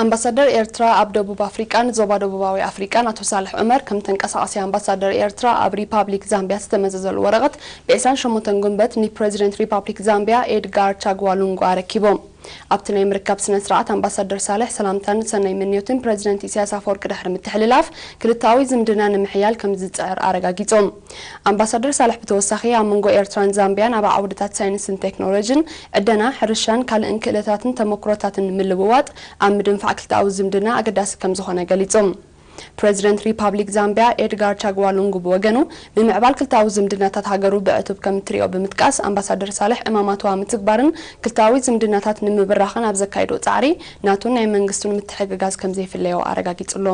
ኣምባሳደር ኤርትራ ኣብ ደቡብ ኣፍሪቃን ዞባ ደቡባዊ ኣፍሪቃን ኣቶ ሳልሕ ዑመር ከም ተንቀሳቓሲ ኣምባሳደር ኤርትራ ኣብ ሪፓብሊክ ዛምቢያ ዝተመዘዘሉ ወረቐት ብ ዕስራን ሸሞንተን ጉንበት ንፕረዚደንት ሪፓብሊክ ዛምቢያ ኤድጋር ቻግዋ ሉንጉ ኣረኪቦም። ኣብቲ ናይ ምርካብ ስነ ስርዓት ኣምባሳደር ሳልሕ ሰላምታን ሰናይ ምንዮትን ፕረዚደንት ኢሳያስ ኣፈወርቂ ድሕሪ ምትሕልላፍ፣ ክልተኣዊ ዝምድና ንምሕያል ከም ዝጽዕር ኣረጋጊጾም። ኣምባሳደር ሳልሕ ብተወሳኺ ኣብ መንጎ ኤርትራን ዛምቢያን ኣብ ዓውድታት ሳይንስን ቴክኖሎጂን፣ ዕደና፣ ሕርሻን ካልእን ክእለታትን ተመክሮታትን ንምልውዋጥ ኣብ ምድንፋዕ ክልተኣዊ ዝምድና ኣገዳሲ ከም ዝኾነ ገሊጾም። ፕረዚደንት ሪፓብሊክ ዛምቢያ ኤድጋር ቻግዋ ሉንጉ ብወገኑ፣ ምምዕባል ክልተኣዊ ዝምድናታት ሃገሩ ብዕቱብ ከም እትሪኦ ብምጥቃስ፣ ኣምባሳደር ሳልሕ ዕማማቱ ኣብ ምትግባርን ክልተኣዊ ዝምድናታት ንምብራኽን ኣብ ዘካየዶ ጻዕሪ፣ ናቱን ናይ መንግስቱን ምትሕግጋዝ ከም ዘይፍለዮ ኣረጋጊጹ ኣሎ።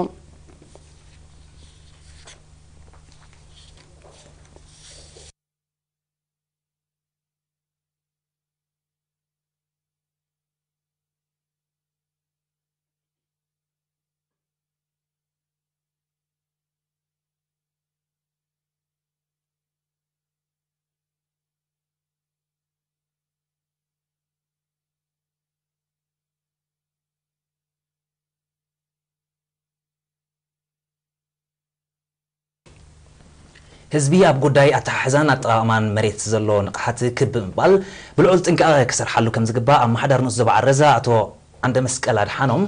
ህዝቢ ኣብ ጉዳይ ኣተሓሕዛን ኣጠቓቕማን መሬት ዘሎ ንቕሓት ክብ ብምባል ብልዑል ጥንቃቐ ክሰርሓሉ ከም ዝግባእ ኣመሓዳሪ ንኡስ ዞባ ዓረዛ ኣቶ ዓንደ መስቀል ኣድሓኖም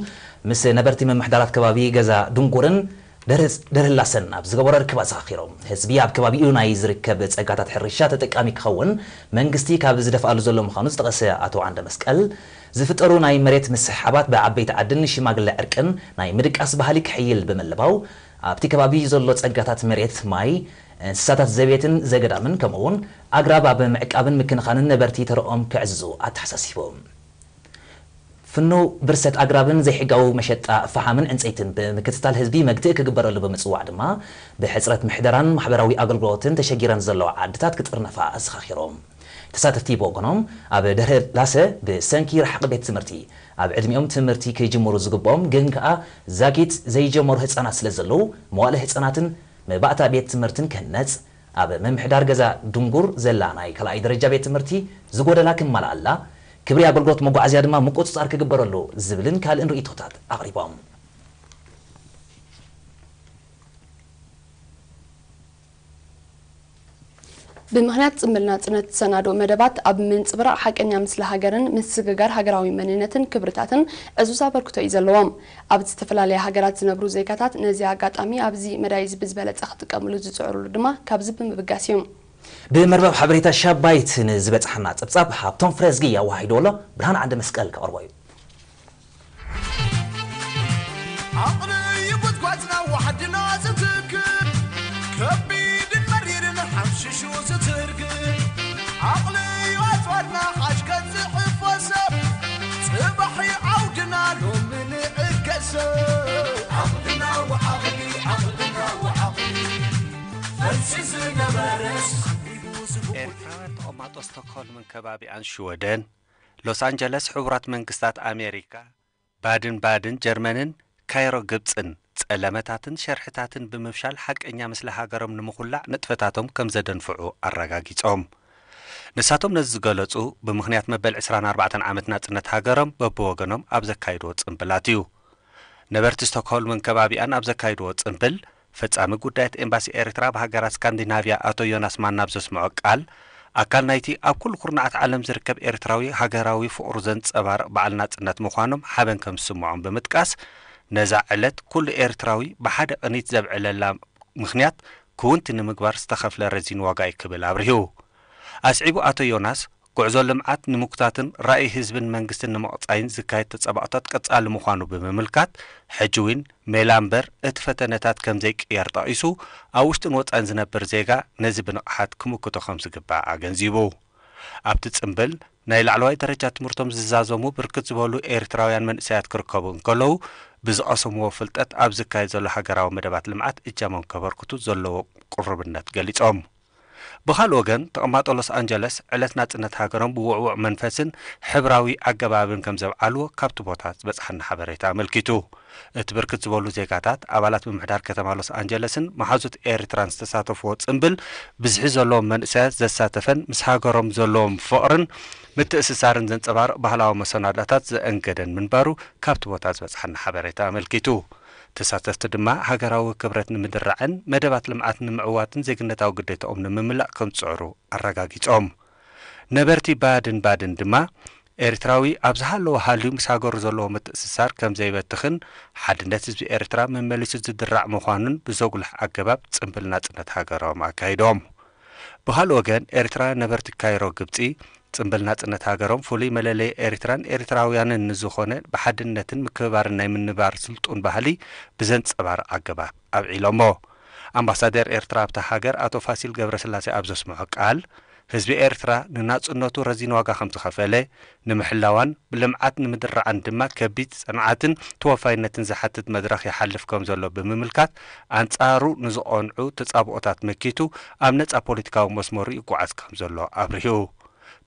ምስ ነበርቲ ምምሕዳራት ከባቢ ገዛ ድንጉርን ደርህላሰን ኣብ ዝገበሮ ርክብ ኣዘኻኺሮም። ህዝቢ ኣብ ከባቢኡ ናይ ዝርከብ ጸጋታት ሕርሻ ተጠቃሚ ክኸውን መንግስቲ ካብ ዝደፍኣሉ ዘሎ ምዃኑ ዝጠቐሰ ኣቶ ዓንደ መስቀል፣ ዝፍጠሩ ናይ መሬት ምስሕሓባት ብዓበይቲ ዓድን ሽማግለ ዕርቅን ናይ ምድቃስ ባህሊ ክሕይል ብምልባው፣ ኣብቲ ከባቢ ዘሎ ጸጋታት መሬት፣ ማይ፣ እንስሳታት ዘቤትን ዘገዳምን ከምኡ'ውን ኣግራብ ኣብ ምዕቃብን ምክንኻንን ነበርቲ ተረኦም ከዕዝዙ ኣተሓሳሲቦም። ፍኑው ብርሰት ኣግራብን ዘይሕጋዊ መሸጣ ፈሓምን ዕንጸይትን ብምክትታል ህዝቢ መግትኢ ክግበረሉ ብምጽዋዕ ድማ፣ ብሕጽረት ምሕደራን ማሕበራዊ ኣገልግሎትን ተሸጊረን ዘለዋ ዓድታት ክጥርነፋ ኣዘኻኺሮም። ተሳተፍቲ ብወገኖም፣ ኣብ ደርህላሰ ብሰንኪ ረሓቕ ቤት ትምህርቲ ኣብ ዕድሚኦም ትምህርቲ ክጅምሩ ዝግብኦም ግን ከኣ ዛጊት ዘይጀመሩ ህጻናት ስለ ዘለዉ፣ መዋእለ ህጻናትን መባእታ ቤት ትምህርትን ክህነጽ፣ ኣብ ምምሕዳር ገዛ ድንጉር ዘላ ናይ ካልኣይ ደረጃ ቤት ትምህርቲ ዝጎደላ ክመልኣላ፣ ክብሪ ኣገልግሎት መጓዓዝያ ድማ ምቁጽጻር ክግበረሉ ዝብልን ካልእን ርእይቶታት ኣቕሪቦም። ብምኽንያት ጽምብል ናጽነት ዝሰናድኡ መደባት ኣብ ምንጽብራቕ ሓቀኛ ምስሊ ሃገርን ምስግጋር ሃገራዊ መንነትን ክብርታትን ዕዙዝ ኣበርክቶ እዩ ዘለዎም። ኣብ ዝተፈላለያ ሃገራት ዝነብሩ ዜጋታት ነዚ ኣጋጣሚ ኣብዚ መዳይ እዚ ብዝበለጸ ክጥቀምሉ ዝጽዕሩሉ ድማ ካብዚ ብምብጋስ እዩ። ብመርበብ ሓበሬታ ሻባይት ንዝበጽሓና ጸብጻብ ሃብቶም ፍረዝጊ ኣዋሂድዎ ኣሎ። ብርሃን ዓንደ መስቀል ከቕርቦ እዩ። ዓቕሊ እዩ ጉድጓድና ዋሕድና ዝትክእ፣ ከቢድን መሪርን ሓምሽሹ ዝትርግእ። ዓቕሊ እዩ ኣጽዋርና ሓሽከት ዝሕፈሰ፣ ጽባሕ እዩ ዓውድና ሎሚ ንዕገሰ። ዓቕልና ወዓቕሊ፣ ዓቕልና ወዓቕሊ፣ ፈልሲ ዝነበረስ። ኤርትራውያን ተቐማጦ ስቶክሆልምን ከባቢኣን ሽወደን፣ ሎስ ኣንጀለስ ሕቡራት መንግስታት ኣሜሪካ፣ ባድን ባድን ጀርመንን ካይሮ ግብጽን ጸለመታትን ሸርሕታትን ብምፍሻል ሓቀኛ ምስሊ ሃገሮም ንምኹላዕ ንጥፈታቶም ከም ዘደንፍዑ ኣረጋጊጾም። ንሳቶም ነዚ ዝገለጹ ብምኽንያት መበል ዕስራን ኣርባዕተን ዓመት ናጽነት ሃገሮም በብወገኖም ኣብ ዘካይድዎ ጽምብላት እዩ። ነበርቲ ስቶክሆልምን ከባቢኣን ኣብ ዘካይድዎ ጽምብል፣ ፈጻሚ ጉዳያት ኤምባሲ ኤርትራ ኣብ ሃገራት ስካንዲናቭያ ኣቶ ዮናስ ማና ኣብ ዘስምዖ ቃል፣ ኣካል ናይቲ ኣብ ኩሉ ኩርናዓት ዓለም ዝርከብ ኤርትራዊ ሃገራዊ ፍቕሩ ዘንጸባርቕ በዓል ናጽነት ምዃኖም ሓበን ከም ዝስምዖም ብምጥቃስ፣ ነዛ ዕለት ኩሉ ኤርትራዊ ብሓደ ቅኒት ዘብዕለላ ምኽንያት ክውንቲ ንምግባር ዝተኸፍለ ረዚን ዋጋ እዩ ክብል ኣብሪሁ። ኣስዒቡ ኣቶ ዮናስ፣ ጉዕዞ ልምዓት ንምጉታትን ራእይ ህዝብን መንግስትን ንምቕጻይን ዝካየድ ተጻባኦታት ቀጻሊ ምዃኑ ብምምልካት፣ ሕጂ እውን ሜላ እምበር እቲ ፈተነታት ከም ዘይቅየር ጠቒሱ፣ ኣብ ውሽጥን ወጻኢን ዝነብር ዜጋ ነዚ ብንቕሓት ክምክቶ ከም ዝግባእ ኣገንዚቡ። ኣብቲ ጽምብል ናይ ላዕለዋይ ደረጃ ትምህርቶም ዝዛዘሙ ብርክት ዝበሉ ኤርትራውያን መንእሰያት ክርከቡ እንከለዉ፣ ብዝቐሰምዎ ፍልጠት ኣብ ዝካየድ ዘሎ ሃገራዊ መደባት ልምዓት እጃሞም ከበርክቱ ዘለዎ ቅሩብነት ገሊጾም። ብኻልእ ወገን፣ ተቐማጦ ሎስ ኣንጀለስ ዕለት ናጽነት ሃገሮም ብውዕዉዕ መንፈስን ሕብራዊ ኣገባብን ከም ዘብዓልዎ ካብቲ ቦታ ዝበጽሓና ሓበሬታ ኣመልኪቱ። እቲ ብርክት ዝበሉ ዜጋታት፣ ኣባላት ምምሕዳር ከተማ ሎስ ኣንጀለስን መሓዙት ኤርትራን ዝተሳተፍዎ ጽምብል፣ ብዝሒ ዘለዎም መንእሰያት ዘሳተፈን ምስ ሃገሮም ዘለዎም ፍቕርን ምትእስሳርን ዘንጸባርቕ ባህላዊ መሰናዶታት ዘአንገደን ምንባሩ ካብቲ ቦታ ዝበጽሓና ሓበሬታ ኣመልኪቱ። ተሳተፍቲ ድማ ሃገራዊ ክብረት ንምድራዕን መደባት ልምዓት ንምዕዋትን ዜግነታዊ ግዴታኦም ንምምላእ ከም ዝጽዕሩ ኣረጋጊጾም። ነበርቲ ባድን ባድን ድማ ኤርትራዊ ኣብ ዝሃለዎ ሃልዩ ምስ ሃገሩ ዘለዎ ምትእስሳር ከም ዘይበትኽን ሓድነት ህዝቢ ኤርትራ መመሊሱ ዝድራዕ ምዃኑን ብዘጉልሕ ኣገባብ ጽምብል ናጽነት ሃገሮም ኣካይዶም። ብኻልእ ወገን፣ ኤርትራውያን ነበርቲ ካይሮ፣ ግብጺ፣ ጽምብል ናጽነት ሃገሮም ፍሉይ መለለዪ ኤርትራን ኤርትራውያንን ንዝኾነ ብሓድነትን ምክብባርን ናይ ምንባር ስልጡን ባህሊ ብዘንጸባርቕ ኣገባብ ኣብዒሎሞ። ኣምባሳደር ኤርትራ ኣብታ ሃገር ኣቶ ፋሲል ገብረስላሴ ኣብ ዘስምዖ ቃል፣ ህዝቢ ኤርትራ ንናጽነቱ ረዚን ዋጋ ከም ዝኸፈለ፣ ንምሕላዋን ብልምዓት ንምድራዕን ድማ ከቢድ ጽንዓትን ተወፋይነትን ዝሓትት መድረኽ ይሓልፍ ከም ዘሎ ብምምልካት፣ ኣንጻሩ ንዝቐንዑ ተጻብኦታት መኪቱ ኣብ ነጻ ፖለቲካዊ መስመሩ ይጓዓዝ ከም ዘሎ ኣብሪሁ።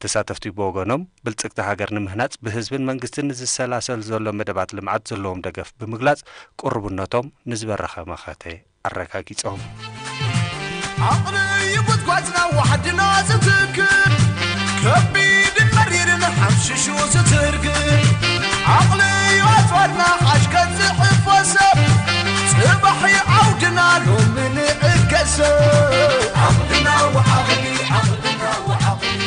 ተሳተፍቲ ብወገኖም፣ ብልጽግቲ ሃገር ንምህናጽ ብህዝብን መንግስትን ንዝሰላሰል ዘሎ መደባት ልምዓት ዘለዎም ደገፍ ብምግላጽ፣ ቅሩብነቶም ንዝበረኸ መኸተ ኣረጋጊጾም። ዓቕሊ እዩ ጉድጓድና ዋሕድና ዝትክል፣ ከቢድን መሪርን ሓምሽሹ ዝትርግል። ዓቕሊ እዩ ኣጽዋርና ሓሽ ከጽዕፎ ሰብ፣ ጽባሕ እዩ ዓውድና ሎሚ ንዕገሰ። ዓቕልና ወዓቕሊ፣ ዓቕልና ወዓቕሊ።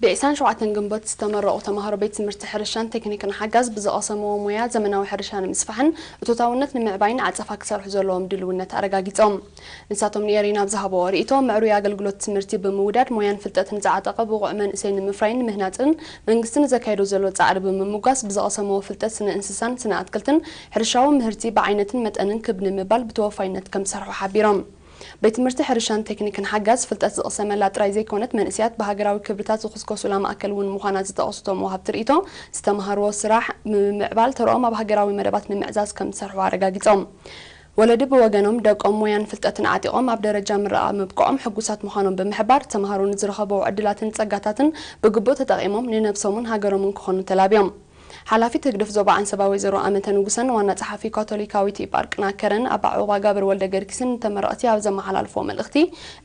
ብዒስራን ሸውዓተን ግንቦት ዝተመረቑ ተምሃሮ ቤት ትምህርቲ ሕርሻን ቴክኒክን ሓጋዝ ብዝቐሰምዎ ሞያ ዘመናዊ ሕርሻ ንምስፋሕን እቶታውነት ንምዕባይን ዓጸፋ ክሰርሑ ዘለዎም ድልውነት ኣረጋጊጾም። ንሳቶም ንኤሬና ኣብ ዝሃብዎ ርእይቶ፣ ምዕሩይ ኣገልግሎት ትምህርቲ ብምውዳድ ሞያን ፍልጠትን ዝዓጠቐ ብቑዕ መንእሰይ ንምፍራይን ንምህናጽን መንግስቲ ንዘካየዶ ዘሎ ጻዕሪ ብምምጓስ ብዝቐሰምዎ ፍልጠት ስነ እንስሳን ስነ ኣትክልትን ሕርሻዊ ምህርቲ ብዓይነትን መጠንን ክብ ንምባል ብተወፋይነት ከም ዝሰርሑ ሓቢሮም። ቤት ትምህርቲ ሕርሻን ቴክኒክን ሓጋዝ ፍልጠት ዝቕሰመላ ጥራይ ዘይኮነት፣ መንእሰያት ብሃገራዊ ክብርታት ዝኹስኮሱላ ማእከል እውን ምዃና ዝጠቐሱ እቶም ወሃብቲ ርእይቶ፣ ዝተምሃርዎ ስራሕ ብምምዕባል ተርኦም ኣብ ሃገራዊ መደባት ንምዕዛዝ ከም ዝሰርሑ ኣረጋጊጾም። ወለዲ ብወገኖም፣ ደቆም ሞያን ፍልጠትን ዓጢቖም ኣብ ደረጃ ምረቓ ምብቅዖም ሕጉሳት ምዃኖም ብምሕባር፣ ተምሃሮ ንዝረኸብዎ ዕድላትን ጸጋታትን ብግቡእ ተጠቒሞም ንነብሶምን ሃገሮምን ክኾኑ ተላብዮም። ሓላፊት ህግደፍ ዞባ ዓንሰባ ወይዘሮ ኣመተ ንጉሰን ዋና ጸሓፊ ካቶሊካዊት ኢጳርቅና ከረን ኣባ ዑቕባጋብር ወልደገርጊስን ንተመረቕቲ ኣብ ዘመሓላልፍዎ መልእኽቲ፣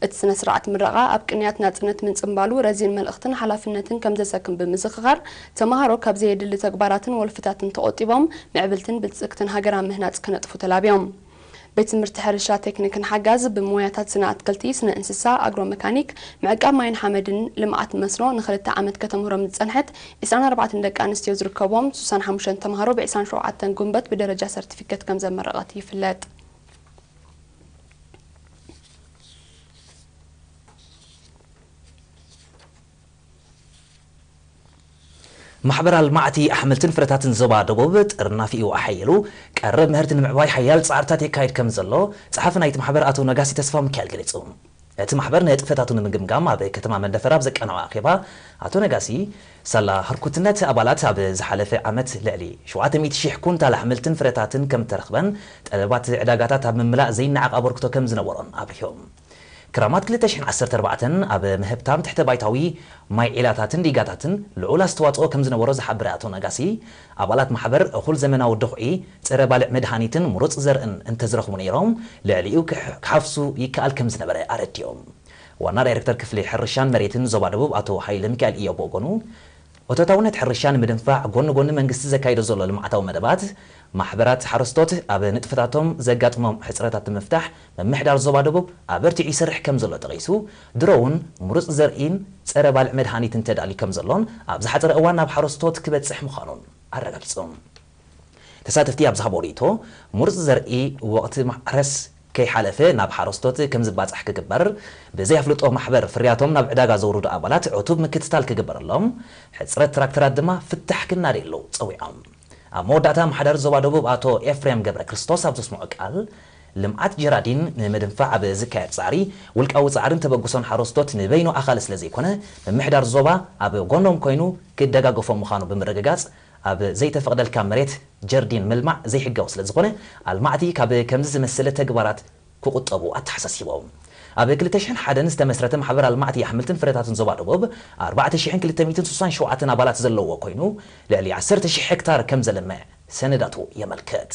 እቲ ስነ ስርዓት ምረቓ ኣብ ቅንያት ናጽነት ምጽንባሉ ረዚን መልእኽትን ሓላፍነትን ከም ዘሰክም ብምዝኽኻር፣ ተመሃሮ ካብ ዘየድሊ ተግባራትን ወልፍታትን ተቖጢቦም ምዕብልትን ብልጽግትን ሃገር ኣብ ምህናጽ ክነጥፉ ተላብዮም። ቤት ትምህርቲ ሕርሻ ቴክኒክን ሓጋዝ ብሞያታት ስነ ኣትክልቲ፣ ስነ እንስሳ፣ ኣግሮ መካኒክ፣ ምዕቃብ ማይን ሓመድን ልምዓት መስኖ ንኽልተ ዓመት ከተምህሮም ዝጸንሐት ዒስራን ኣርባዕተን ደቂ ኣንስትዮ ዝርከብዎም ስሳን ሓሙሽተን ተምሃሮ ብዒስራን ሸውዓተን ግንቦት ብደረጃ ሰርቲፊኬት ከም ዘመረቐት ይፍለጥ። ማሕበር ኣልማዕቲ ኣሕምልትን ፍረታትን ዞባ ደቡብ ጥርናፊኡ ኣሓይሉ ቀረብ ምህርቲ ንምዕባይ ሓያል ጻዕርታት የካይድ ከም ዘሎ ጸሓፊ ናይቲ ማሕበር ኣቶ ነጋሲ ተስፋ ሚካኤል ገሊጹ። እቲ ማሕበር ንጥፈታቱ ንምግምጋም ኣብ ከተማ መንደፈራ ኣብ ዘቃነዖ ኣኼባ፣ ኣቶ ነጋሲ፣ ሳላ ህርኩትነት ኣባላት ኣብ ዝሓለፈ ዓመት ልዕሊ ሸውዓተ ሚእቲ ሺሕ ኩንታል ኣሕምልትን ፍረታትን ከም እተረኽበን፣ ጠለባት ዕዳጋታት ኣብ ምምላእ ዘይነዓቕ ኣበርክቶ ከም ዝነበሮን ኣብሪሆም። ክራማት ክልተ ሽሕን ዓሰርተ ኣርባዕተን ኣብ ምህብታም ትሕተ ባይታዊ ማይ ዒላታትን ዲጋታትን ልዑል ኣስተዋጽኦ ከም ዝነበሮ ዝሓበረ ኣቶ ነጋሲ፣ ኣባላት ማሕበር እኹል ዘመናዊ ድኹዒ፣ ጸረ ባልዕ መድሃኒትን ምሩጽ ዘርእን እንተዝረኽቡ ነይሮም፣ ልዕሊኡ ክሕ-፣ ክሓፍሱ ይከኣል ከም ዝነበረ ኣረዲኦም። ዋና ዳይሬክተር ክፍሊ ሕርሻን መሬትን ዞባ ደቡብ ኣቶ ሃይለ ሚካኤል እዮብ ብወገኑ፣ እቶታውነት ሕርሻ ንምድንፋዕ፣ ጎኒ ጎኒ መንግስቲ ዘካይዶ ዘሎ ልምዓታዊ መደባት፣ ማሕበራት ሓረስቶት ኣብ ንጥፈታቶም ዘጋጥሞም ሕጽረታት ንምፍታሕ፣ ምምሕዳር ዞባ ደቡብ ኣበርቲዑ ይሰርሕ ከም ዘሎ ጠቒሱ፣ ድሮ እውን ምሩጽ ዘርኢን ጸረ ባልዕ መድሃኒትን ተዳልዩ ከም ዘሎን፣ ኣብ ዝሓጸረ እዋን ናብ ሓረስቶት ክበጽሕ ምዃኑን ኣረጋጊጹ። ተሳተፍቲ ኣብ ዝሃቦ ርእይቶ፣ ምሩጽ ዘርኢ ወቕቲ ማሕረስ ከይሓለፈ ናብ ሓረስቶት ከም ዝባጻሕ ክግበር፣ ብዘይ ኣፍልጦ ማሕበር ፍርያቶም ናብ ዕዳጋ ዘውርዱ ኣባላት ዕቱብ ምክትታል ክግበረሎም፣ ሕጽረት ትራክተራት ድማ ፍታሕ ክናደየሉ ጸዊዖም። ኣብ መወዳእታ፣ ኣመሓዳሪ ዞባ ደቡብ ኣቶ ኤፍሬም ገብረ ክርስቶስ ኣብ ዘስምዖ ቃል፣ ልምዓት ጀራዲን ንምድንፋዕ ኣብ ዝካየድ ጻዕሪ፣ ውልቃዊ ጻዕርን ተበግሶን ሓረስቶት ንበይኑ ኣኻሊ ስለ ዘይኮነ፣ ምምሕዳር ዞባ ኣብ ጎኖም ኮይኑ ክደጋገፎም ምዃኑ ብምርግጋጽ፣ ኣብ ዘይተፈቕደልካ መሬት ጀርዲን ምልማዕ ዘይሕጋዊ ስለ ዝኾነ፣ ኣልማዕቲ ካብ ከምዚ ዝመሰለ ተግባራት ክቑጠቡ ኣተሓሳሲቦም። ኣብ ክልተ ሽሕን ሓደን ዝተመስረተ ማሕበር ኣልማዕቲ ኣሕምልትን ፍረታትን ዞባ ደቡብ ኣርባዕተ ሽሕን ክልተ ሚእትን ስሳን ሸውዓተን ኣባላት ዘለዎ ኮይኑ፣ ልዕሊ ዓሰርተ ሽሕ ሄክታር ከም ዘለምዕ ሰነዳቱ የመልክት።